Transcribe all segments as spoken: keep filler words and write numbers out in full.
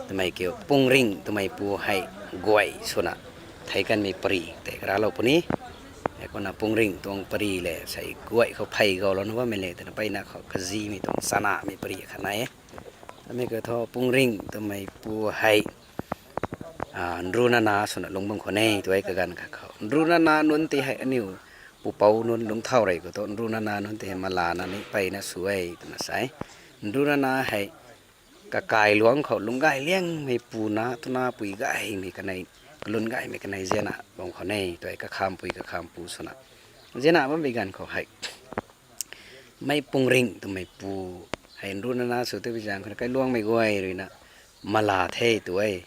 Twmei kiu Pungring twmei pu hei guay swna thei kanmei pari tei karaclou puni. Heikumna Pungring tuang pari le sei guay khou phey gaulouna bammei le twna mpeyna khou kazimei tuang chanamei pari khat nai e. Tamei kiu thu Pungring twmei pu hei nrunana swna lungc bam khwan e tw e kaganv khat khou. Nrunana nunc tei hei aniu pupouc nunc lungcthau rey khou thu nrunana nunc tei hei malana ni mpeyna sw e twna sa e. Nrunana hei kakailuangc khou lungc gay liangmei puna twna pui gaymei kanei, kalun gaymei kanei zianna bam khwan e tw e kakhampui kakhampu swna. Zianna bammei ganv khou hei mei Pungring twmei pu hei nrunana sw tei bi zaeng khou rui kailuangmei guay ruina mala the tw e.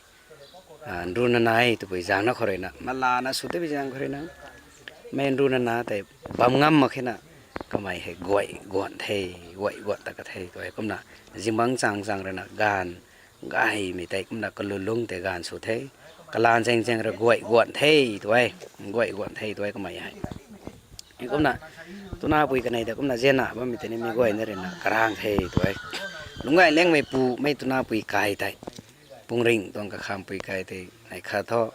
Nrunana e twpui zaengna khou ruina malana sw tei bi zaeng khou ruina mei nrunana tei bam ngam mak khena kamei hei guay guan the, guay guan ta ka the tw e. Kumna zingbangc chang chang ruina gaanv gaymei tei kumna kalulungc tei gaanv sw the, kalan zaeng zaeng rui guay guan the tw e, guay guan the tw e kamei hei. Kumna twna pui kanei ta kumna zianna bammei tei ni mei guayna ruina karang the tw e. Lungc gay liangmei pu mei twna pui kai tei Pungring tuang kakhampui kai tei nei khat thu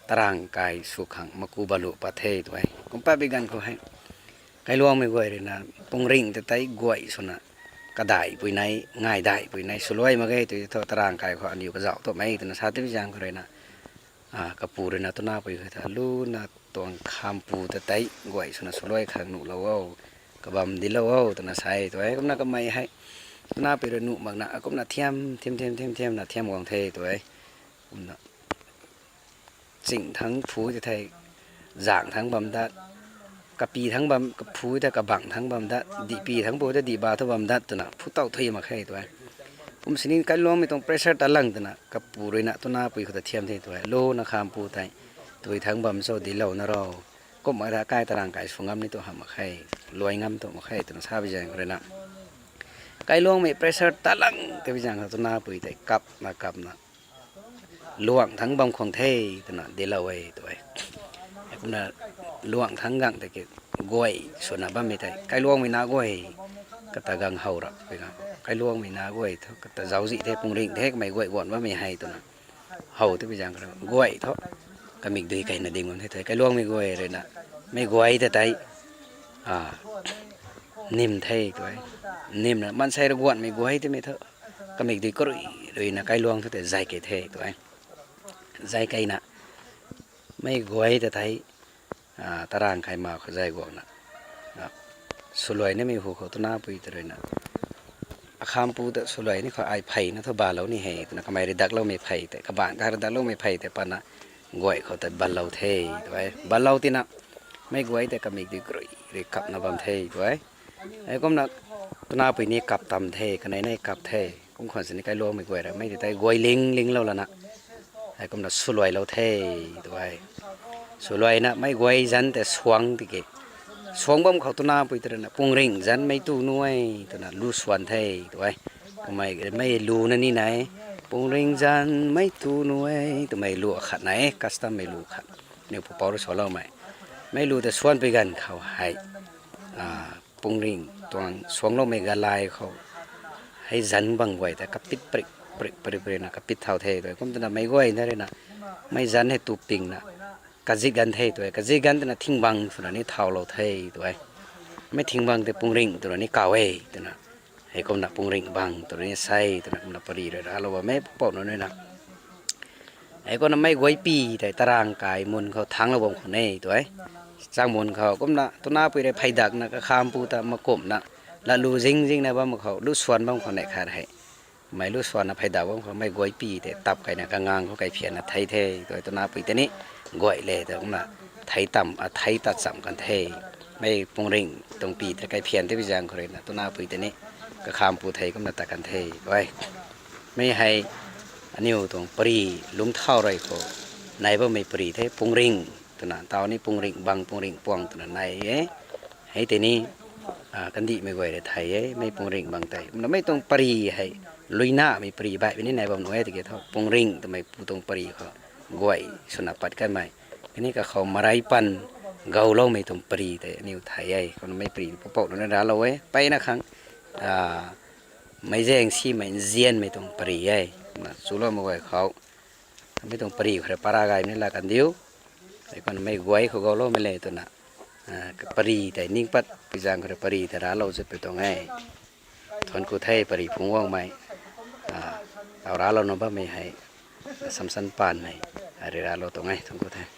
tarang kai sw khang maku balu pat the tw e. Kum pat bi ganv khou hei kailuangmei guay ruina Pungring ta tei guay swna kadaihpui nai, ngaidahpui nai swluai mak ge tw thu tarang kai khou aniu kazauh twmei twna sa tei bi zaeng khou ruina kapu ruina twna pui khou ta luna tuang khampu ta tei guay swna swluai khang nuhlou o, kabam dilou o twna sa e tw e. Kumna kamei hei twna pui rui nuh makna kumna thiam thiam thiam thiam thiamna thiam guang the tw e. Kumna ching thangc phu tei thei zang thangc bam dat, kapy thangc bam kaphu tei kabang thangc bam dat, dihpy thangc phu tei dihba thu bam dat twna phu tow thui mak khe tw e. Kum sini kailuangmei tuang pressure ta lang twna kapu ruina twna pui khou ta thiam the tw e. Luna khampu tei tui thangc bam cho dilouna ro, kumna ta kai tarang kai sw ngam ni tu hamh mak khe, luai ngam tu mak khe twna sa bi zaeng khou ruina kailuangmei pressure ta lang tei bi zaeng khou twna pui tei kapna kapna luang thangc bam khwang the twna dilou e tw e. Kumna luang thangc gang tei ki guay swna bammei tei kailuangmei na guay kata gang how ra pui ganv kailuangmei na guay thu kata zauczih the, Pungring the kamei guay guan bammei hei twna how tei bi zaeng khou rui guay thu kamikdui kaina ding bam the tw e. Kailuangmei guay ruina mei guay ta tei nim the tw e. Nimna maansei rui guanmei guay twmei thu kamikdui karui ruina kailuang thu tei zay kei the tw e. Zay keina mei guay ta tei tarang kai ma khou zay guangna swluai nimei hu khou twna pui ta ruina akhampu ta swluai ni khou ai pheyna thu balou ni he twna kamei rui dakloumei phey tei, kabangc ka rui dakloumei phey tei patna guay khou ta balou the tw e. Balou tina mei guay tei kamikdui karui rui kapna bam the tw e. Heikumna twna pui ni kap tam the, kanei nei kap the. Kum khwan sini kailuangmei guay ra mei tei tei guay ling linglou lana heikumna swluailou the tw e. Swluaina mei guay zanc tei suang tiki suang bam khou twna pui ta ruina Pungring zanc mei tu nu e twna lu swan the tw e. Kamei mei lu na ni nai, Pungring zanc mei tu nu e twmei lu akhat nai e, custommei lu khat. Niu pupouc rui suanloumei mei lu ta suanpui ganv khou hei Pungring tuang suangloumei galai khou hei zanc bang guay ta kapit prik prik prik prikna kapit thau the tw e. Kum twna mei guayna ruina mei zanc hei tu pingna kazit ganv the tw e. Kazit ganv twna thing bang swna ni thaulou the tw e. Mei thing bang tei Pungring twna ni kaw e twna heikumna Pungring bang twna ni sa e twna kumna pari rui raclou bammei pupouc nunc ruina heikumna mei guaypi tei tarang kai mun khou thanglou bam khwan e tw e. Chang mun khou kumna twna pui rui phey dakna kakhampu ta makumhna latlu zing zingna bam khou lu swan bam khwan e khat hei mei lu swanna phey dak bam khou mei guaypi tei tap kaina kangang khou kaiphianna thei the tw e. Twna pui tei ni guay le ta kumna thei tam a thei tat cham kan the. Mei Pungring tuang pi tei kaiphian tei bi zaeng khou ruina twna pui tei ni kakhampu thei kumna tat kan the tw e. Mei hei aniu tuang pari lungcthau rey khou nai bammei pari the, Pungring twna tau ni Pungring bang Pungring puang twna nai e. Hei tei ni kandihmei guay rui thei e mei Pungring bang tei. Kumna mei tuang pari hei luinamei pari baihmei ni nai bam nu e tiki thu Pungring twmei pu tuang pari khou guay swna pat kanmei kani kakhou marei pan gauloumei tuang pari tei aniu thei e. Kumna mei pari pupouc nunc rui raclou e, mpeyna khang meic zaeng simei nzianmei tuang pari e. na chulou mak guay khou, mei tuang pari khou rui para gay ni la kandiu. Heikumna mei guay khou gauloumei le twna, pari tei ning pat pui zaeng khou rui pari tei raclou zat pui tuang e. Thuanc ku the pari phungc guangmei, taw raclouna bammei hei, Samson Paanmei, rui raclou tuang e, thuanc ku the.